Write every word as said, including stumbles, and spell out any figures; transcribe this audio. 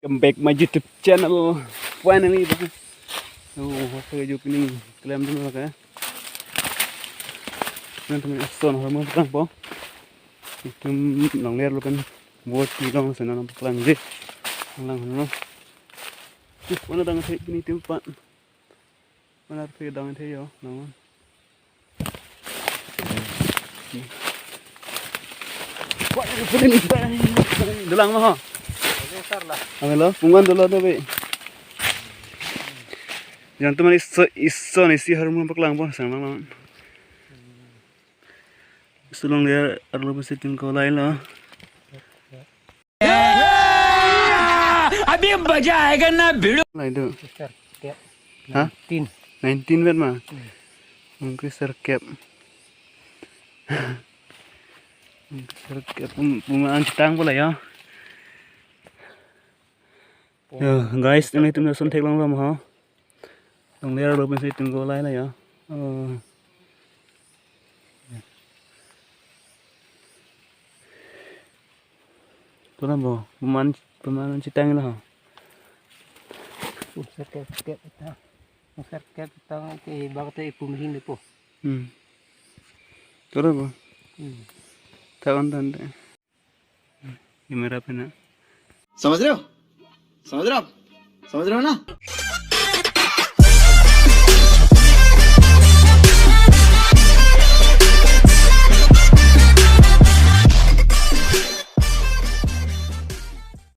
Welcome back my YouTube channel. Finally, bang. Oh, apa aja pini klem dulu lah, ya. Nanti main action hormon sekarang po. Itum nang ler lo kan buat di long sana nang pelang je. Lang no. Ih, mana dang saya pini tempat. Mana pergi dang saya yo, nang. Wah, ini pun ini. Dolang mah. Oke, sir lah. Ang lo, pungan dolo do be. Yang teman iso iso ni si hormon pelang po sang lang lang. Sulong dia arlo besi tim ko lai lo. अभी मजा आएगा ना भिड़ो. Lai do. Sir, kep. Ha? Tin. Nineteen bet ma. Hmm. Mungkin sir kep. Mungkin sir kep. Pum-, puma ang citang pula ya. Yo, guys, ini tim nasun thek long lam ha. Long ler lo pensi tim ko lai la ya. Oh. Tulang bo, peman, peman citang lo ha. Sir kep, kep ita. Sir kep ita ke bak te ipum hin po. Hmm. Tulang bo. Hmm. Tawan tan te. Camera pe na. समझ रहे हो? समझ रहे हो आप? समझ रहे हो ना?